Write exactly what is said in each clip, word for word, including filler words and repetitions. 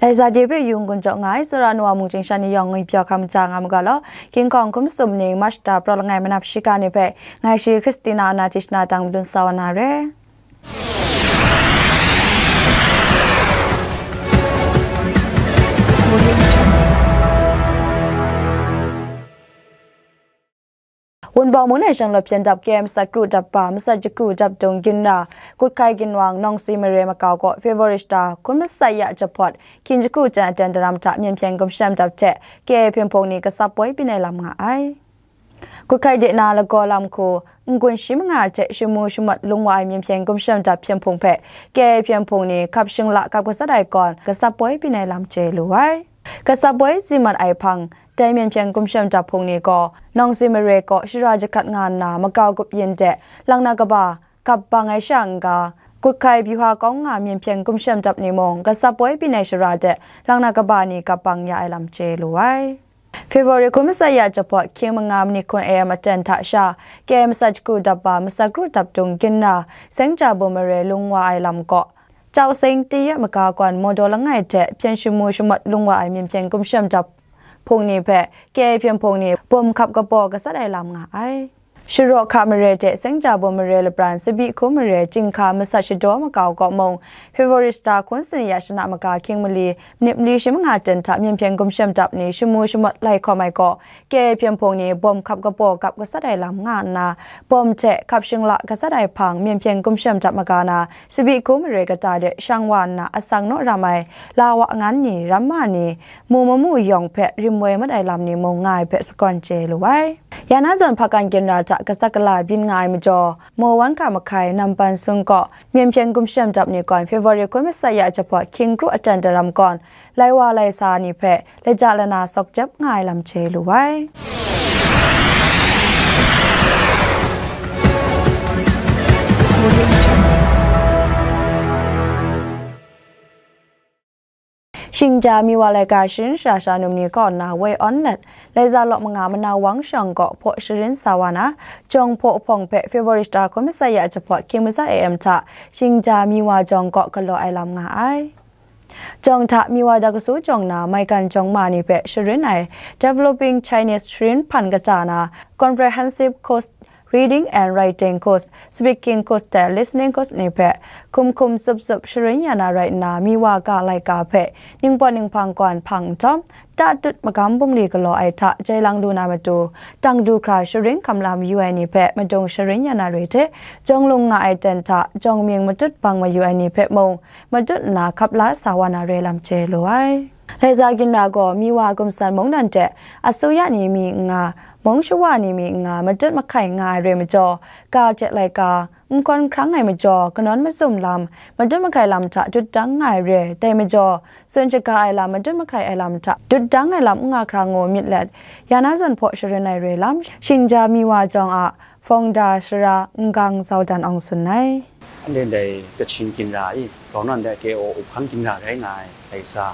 Aizade hpe yung gun jaw nga ai, tsawra nu a mungchying sha ni yawng ngwipyaw hkam ja nga mu ga law, King Kong hkum sum ning, March da praw langai manap shiga ni hpe, ngai shi Christina Anna Tishna dang madun sa wa na re. Wunpawng mung e shanglawt hpyen dap K M sat kru dap ba, masat jaku dap dung ginra, Kutkai ginwang Nawng Sui Mare makau gaw February shata hkun masat ya jahpawt, hkying jaku jan aten daram hta myen hpyen gumshem dap hte K A hpyen hpung ni gasap poi byin ai lam nga ai. Kutkai de na lagaw lam hku, n-gun shi manga hte shamu shamawt lung wa ai myen hpyen gumshem dap hpyen hpung hpe K A hpyen hpung ni hkap shingla hkap gasat ai kawn gasap poi byin ai lam chye lu ai. Gasap poi zi mat ai hpang, dai myen hpyen gumshem dap hpung ni gaw, Nawng Sui Mare kaw shara jahkrat nga nna, makau gup yin de, lang na kaba, kap bang ai sha n-ga, Kutkai Byuha Kaung nga myen hpyen gumshem dap ni mung, gasap poi byin ai shara de, lang na kaba ni kap bang ya ai lam chye lu ai. February hkun masat ya jahpawt, hkying manga manit hkun A M aten hta sha, K M masat jaku dap ba, masat kru dap dung ginra, Seng Ja Bum Mare lung wa ai lam kaw, Chau Seng Tiyet Maga Kawn Mawdaw langai hte hpyen shamu shamawt lung wa ai myen hpyen gumshem dap hpung ni hpe K A hpyen hpung ni bum hkap kabaw gasat ai lam nga ai. Sharaw Hka Mare hte Seng Ja Bum Mare lapran, Tsabyi Hku Mare, Chyinghka masat shadaw makau kaw mung, February shata hkun sani ya shana maga hkying mali, minit mali shi manga ten hta myen hpyen gumshem dap ni shamu shamawt lai hkawm ai gaw, K A hpyen hpung ni bawm hkap kabaw kap gasat ai lam nga nna, bawm hte hkap shingla gasat ai hpang, myen hpyen gumshem dap maga na, Tsabyi Hku Mare kata de shang wa nna, asak naw ram ai, la wa ngan ni, ramma ni, mu mamu yawng hpe rim woi mat ai lam ni mung nga ai hpe sagawn chye lu ai. Ya na zawn hpakan ginra hta gasat gala byin nga ai majaw, Mo Wan Ga Mahkai, Namban Sung kaw, myen hpyen gumshem dap ni gawn, February hkun masat ya jahpawt, hkying kru aten daram gawn, lai wa lai sa ni hpe laja lana sawk jep nga ai lam chye lu ai. Shingja Miwa laika sharin shara sha num ni kaw nna woi awn let, Laiza Lawk Manga Manau Wang Shawng kaw hpaw sharin sa wa na, jawng hpaw hpawng hpe February shata hkun masat ya jahpawt hkying mazat A M hta Shingja Miwa jawng kaw galaw ai lam nga ai. Jawng hta Miwa da kasu jawng na maigan jawng ma ni hpe sharin ai Developing Chinese sharin hpan kata na Comprehensive Course, Reading and Writing Course, Speaking Course hte Listening Course ni hpe hkum hkum zup zup sharin ya na rai nna, Miwa ga laika hpe ningpawt ninghpang gawn hpang nhtawm, tatut magam bungli galaw ai hta jai lang lu na matu, tang du hkra sharin hkam la mayu ai ni hpe madung sharin ya na re hte, jawng lung nga ai ten hta jawng mying matut bang mayu ai ni hpe mung, matut nna hkap la sa wa na re lam chye lu ai. Laiza ginra gaw Miwa gumsan mungdan hte asuya ni mi n nga, mung shawa ni mi n nga, matut mahkai nga ai re majaw, ga hte laika, n hkawn hkrang ai majaw, kanawn mazum lam, matut mahkai lam hta dut dang nga ai re, dai majaw, tsun shaga ai lam, matut mahkai ai lam hta dut dang ai lam n nga hkra ngu myit let, ya na zawn hpaw sharin ai re lam, Shingja Miwa jawng a, Founder Sara Ngang Zaudan Awng tsun ai. Anhte ndai Kachin ginra i, grau na ndai K O Uhpang ginra rai nga ai, Laiza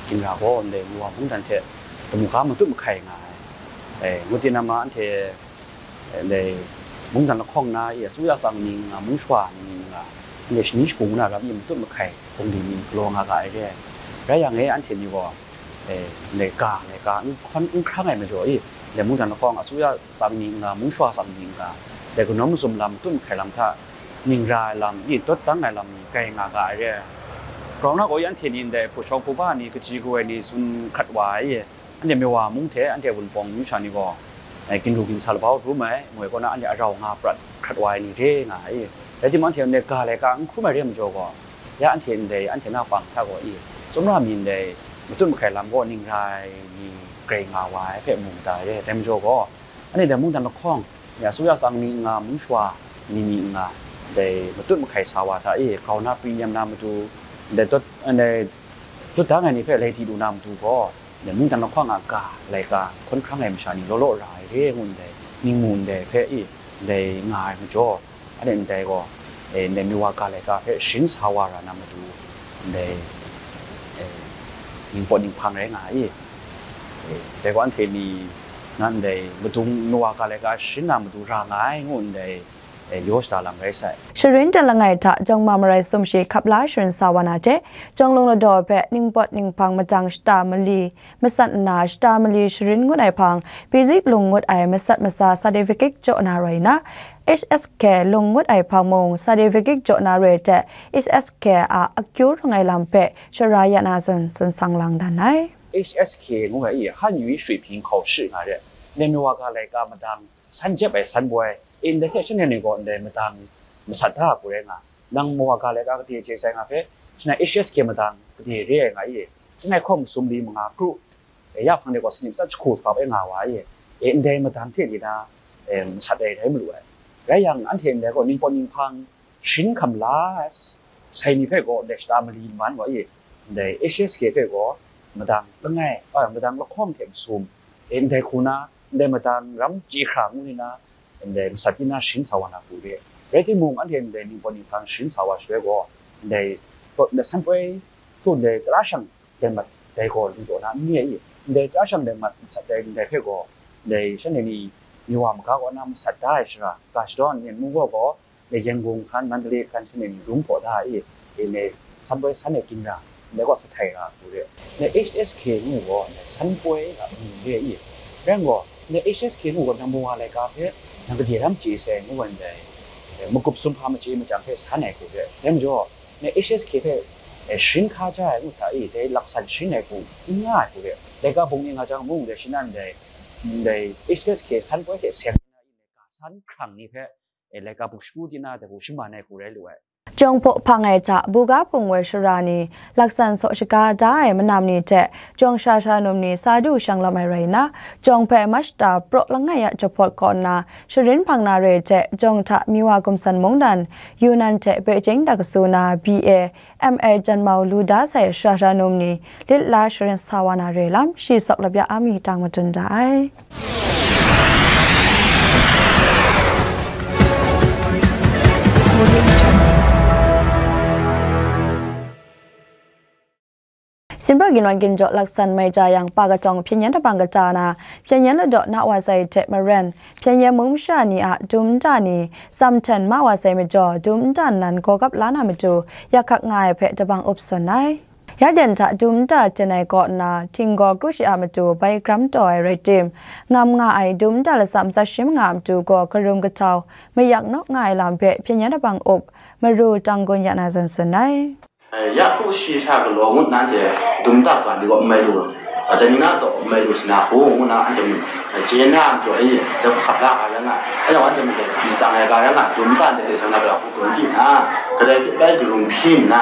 ginra gaw ndai Miwa mungdan hte damu ga matut mahkai nga ai. Dai, ngut tinang ma anhte, eh, ndai mungdan lahkawng na i, asuya tsang ni nga, mung shawa ni nga, ndai shani shagu na ram i matut mahkai bungli ni galaw nga ga ai re. Rai yang e, anhte ni gaw, eh, ndai ga, ndai ga n hkawn n hkrang ai majaw i, ndai mungdan lahkawng asuya tsang ni n nga, mung shawa tsang ni n nga, dai kanawn mazum lam, matut mahkai lam hta ning ra ai lam, i dawt dang ai lam ni grai nga ga ai re. Grau na gaw, anhte ni ndai hpu shawng hpu ba ni, kaji kaw ai ni tsun hkrat wa ai, anhte Miwa mung hte anhte Wunpawng myu sha ni gaw, eh, ginru ginsa labau rum ai, moi kaw na anhte arau nga prat hkrat wa ai ni re nga ai. Rai timung, anhte ndai ga laika n hkrum ai re majaw gaw, ya anhte ndai, anhte na pang hta gaw i, tsawmra mi ndai matut mahkai lam gaw ning ra ai ni grai nga wa ai hpe mu mada ai re. Dai majaw gaw, anhte dai mungdan lahkawng, ya, asuya tsang ni n nga, mung shawa ni mi n nga, dai matut mahkai sa wa hta i, grau na, pri nem na matu, dai dawt, dai dut dang ai ni hpe lai di lu na matu gaw, dai mungdan lahkawng a ga, laika, hkawn hkrang ai masha ni law law ra ai re ngu ndai, ning mu ndai hpe i, ndai nga ai majaw, anhte ndai gaw, eh, ndai Miwa ga laika hpe sharin sa wa ra na matu, ndai, eh, ningpawt ninghpang rai nga ai. Eh, dai gaw anhte ni nan ndai madung Miwa ga laika sharin na matu ra nga ai ngu ndai, eh, yaw shada lam rai sai. Sharin ten langai hta jawng ma marai sumshi hkap la sharin sa wa na hte, jawng lung ladaw hpe ningpawt ninghpang madang shata mali masat nna, shata mali sharin ngut ai hpang, Basic lung ngut ai masat masa certificate jaw na rai nna, H S K lung ngut ai hpang mung certificate jaw na re hte, H S K a akyu rung ai lam hpe shara ya na zawn tsun sang lang dan ai. H S K ngu ai i, 汉语水平考试 nga re, ndai mi wa ga laika madang san jep ai san boi, e, ndai hte shanhte ni gaw ndai madang masat da ai hku rai nga, nang mi wa ga laika gade chye sai nga hpe, shanhte H S K madang gade re ai nga i, langai hkawng sum li manga kru, e, ya hpang de gaw sanit matsat jahku hkap e nga wa i, e, ndai madang hte li na, e, masat ai rai malu ai. Rai yang, anhte ndai gaw ningpawt ninghpang sharin hkam la sai ni hpe gaw ndai shata mali man wa i, ndai H S K hpe gaw madang langai, a, madang lahkawng hte masum, e, ndai hku na, ndai madang ram chye hkra ngu ni na, ndai masat di na sharin sa wa na hku re. Rai timung, anhte ndai ningpawt ninghpang sharin sa wa shaloi gaw, ndai, ndai san poi htu ndai tara shang dai mat dai gaw lu jaw na n re i? Ndai tara shang dai mat masat dai ndai hpe gaw, ndai shanhte ni mi wa maga kaw na masat da ai shara, ga shadawn nyen mu gaw gaw, ndai Yangon hkan, Mandalay hkan shanhte ni rum hpaw da ai i? E, ndai san poi san ai ginra, ndai gaw sa htai ra hku re. Ndai H S K ngu gaw, ndai san poi a mu re i? Rai gaw, ndai H S K ngu gaw nang mi wa laika hpe nang gade ram chye sai ngu gaw, ndai, e, magup sum hpa machye machyang hpe san ai hku re. Dai majaw, ndai H S K hpe, e, sharin hka ja ai ngu hta i, dai laksan sharin ai hku n nga ai hku re. Laika bung ni nga jang mung, dai shi nan ndai, ndai H S K san poi hte seng ni na i, ndai ga san hkrang ni hpe, e, laika buk shapu di na dai hku shaman ai hku rai lu ai. Jawng hpaw hpang ai hta, buga hpung woi shara ni, laksan saw shaga da ai manam ni hte, jawng sha sha num ni sa du shang lawm ai rai nna, jawng hpe mashta praw langai a jahpawt kaw nna, sharin hpang na re hte, jawng hta mi wa gumsan mungdan, Yunnan hte Beijing da kasu na B A, M A janmau lu da sai shara sha num ni, lit la sharin sa wa na re lam, shi sawk lapya a mi tang madun da ai. Sinpra ginwan ginjaw laksan mai ja yang, Pa Katawng Hpyen Yen Dabang kata na, Hpyen Yen ladaw na wa sai hte maren, Hpyen Yen mung masha ni a dum nta ni, tsam hten ma wa sai majaw, dum nta nnan gaw gap la na matu, yak hkak nga ai hpe dabang up tsun ai. Ya den hta dum nta ten ai kaw nna, htinggaw kru shi a matu bai gram taw ai rai tim, ngam nga ai dum nta latsa matsat shi manga a matu gaw karum kahtau, mayak naw nga ai lam hpe Hpyen Yen Dabang up, Maru Tanggun ya na zawn tsun ai. Ya kru shi hta galaw ngut na hte dum nta ga ni gaw n mai lu, dai ni na taw n mai lu sa na hku ngu na anhte mung chye na a majaw, dai hku hkap la ga rai nga, anhte mung dai myit tsang ai ga rai nga, dum nta ndai hte sa na ga hku dum di na, kadai hpe bai karum hpyi nna,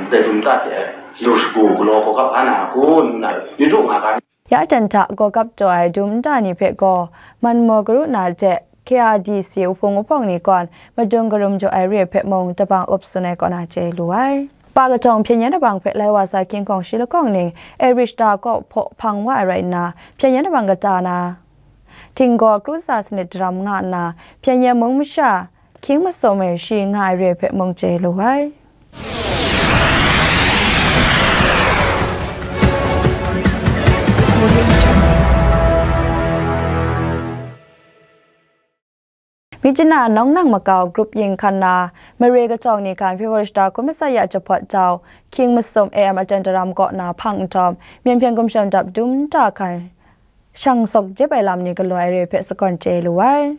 dai dum nta hte lu shagu galaw hkawhkap hpa na hku nna, yu du nga ga. Ya ten hta gaw gap taw ai dum nta ni hpe gaw, man maw karu na hte K R D C wuhpung wuhpawng ni kawn madung karum jaw ai re hpe mung dabang up tsun ai kaw na chye lu ai. Pa Katawng Hpyen Yen Dabang hpe lai wa sa hkying hkawng shi lahkawng ning, Irish ta kaw hpaw hpang wa ai rai nna, Hpyen Yen Dabang kata na, htinggaw kru tsa sanit daram nga nna, Hpyen Yen mung masha, hkying masum e shi nga ai re hpe mung chye lu ai. Myitkyina nawng nang makau grup ying hkan na, mare katawng ni hkan February shata hkun matsat ya jahpawt jau, hkying masum A M aten daram kaw na hpang nhtawm, Myen hpyen gumshem dap dum nta hkan shang sawk jep ai lam ni galaw ai re hpe sagawn chye lu ai.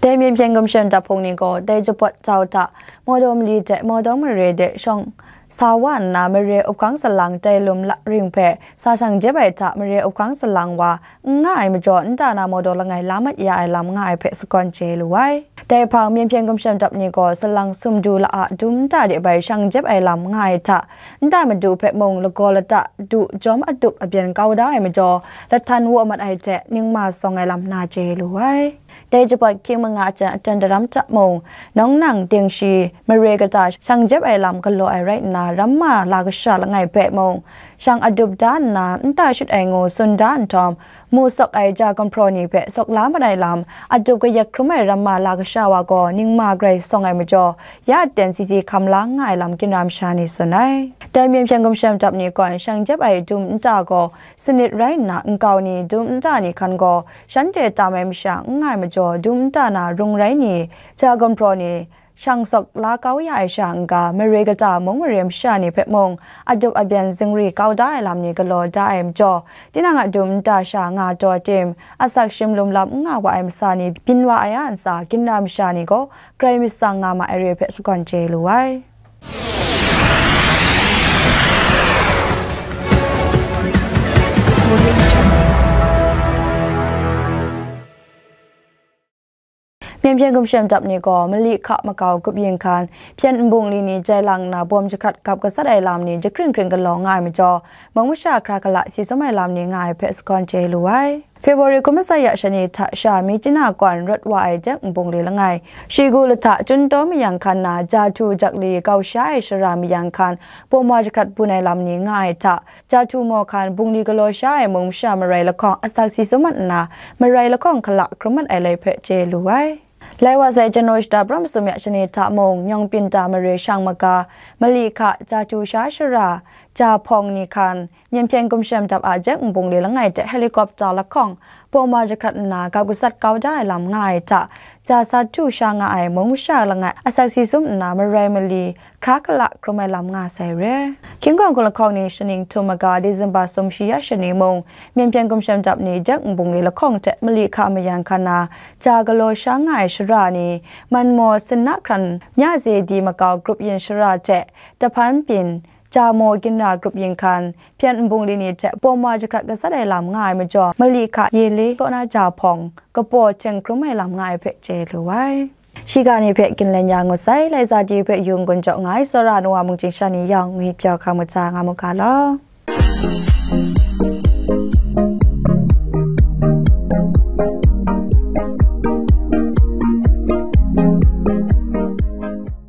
Dai Myen hpyen gumshem dap hpung ni gaw, dai jahpawt jau hta, Mawdaw mali hte Mawdaw mare de shawng sa wa nna, mare up hkang salang tai lum la ring hpe sa shang jep ai hta, mare up hkang salang wa n nga ai majaw, nta na Mawdaw langai la mat ya ai lam nga ai hpe sagawn chye lu ai. Dai hpang, Myen hpyen gumshem dap ni gaw, salang sumdu la a dum nta de bai shang jep ai lam nga ai hta, nta madu hpe mung lagaw lata du jawm adup abyen kau da ai majaw, lahtan wa mat ai hte ningma sawng ai lam na chye lu ai. Dai jahpawt hkying manga aten aten daram hta mung, nawng nang dingshi mare kata shang jep ai lam galaw ai rai nna, ramma la kasha langai hpe mung, shang adup da nna, nta shut ai ngu tsun da nhtawm, mu sawk ai ja gumhpraw ni hpe sawk la mat ai lam, adup kayat hkrum ai ramma la kasha wa gaw ningma grai sawng ai majaw, ya aten sisi hkam la nga ai lam ginra masha ni tsun ai. Dai myen hpyen gumshem dap ni gaw shang jep ai dum nta gaw sanit rai nna, nkau ni dum nta ni hkan gaw shanhte tam ai masha n nga ai majaw, dum nta na rung rai ni, ja gumhpraw ni, shang sawk la kau ya ai sha n-ga, mare kata mung mare masha ni hpe mung, adup abyen zingri kau da ai lam ni galaw da ai majaw, tinang a dum nta sha nga taw tim, asak shim lum lap n nga wa ai masa ni byin wa ai a ntsa, ginra masha ni gaw grai myit tsang nga ma ai re hpe sagawn chye lu ai. Myen hpyen gumshem dap ni gaw mali hka makau grup yin hkan, hpyen nbungli ni jai lang nna bawm jahkrat gap gasat ai lam ni jahkring hkring galaw nga ai majaw, mung masha hkra hkala si sum ai lam ni nga ai hpe sagawn chye lu ai. February krum masai ya shani hta sha Myitkyina kawan rawt wa ai dek nbungli langai, Shigu lahta Chuntaw mayang hkan na Jahtu Jakli kau sha ai shara mayang hkan, bawm wa jahkrat bun ai lam ni nga ai hta, Jahtu maw hkan bungli galaw sha ai mung masha marai lahkawng asak si sum mat nna, marai lahkawng hkala hkrum mat ai lai hpe chye lu ai. Lai wa sai January shata pra masum ya shani hta mung, Nyawng Pyinta mare shang maga, mali hka, Jahtu sha shara, ja hpawng ni hkan, myen hpyen gumshem dap a jek nbungli langai hte helicopter lahkawng, bawm wa jahkrat nna gap gasat kau da ai lam nga ai hta, ja sat du sha nga ai mung masha langai asak si sum nna marai mali hkra hkala hkrum ai lam nga sai re. Hkying hkawng hku lahkawng ni shaning htum maga December sum shi ya shani mung, myen hpyen gumshem dap ni jek nbungli lahkawng hte mali hka mayang hkan na ja galaw sha nga ai shara ni, Manmaw Sinna hkran Mya Ze Di makau grup yin shara hte, Tahpan Pyin, Jahmaw ginra grup yin hkan, hpyen nbungli ni hte bawm wa jahkrat gasat ai lam nga ai majaw, mali hka ye le kaw na ja hpawng, kapaw hteng hkrum ai lam nga ai hpe chye lu ai. Shiga ni hpe Ginlen Ya ngut sai, Laiza T V hpe Yung Gun Jaw nga ai, Sora Nawa Mung Ching Sha ni yawng ngwi pyaw hkam mat sa nga mu ga law.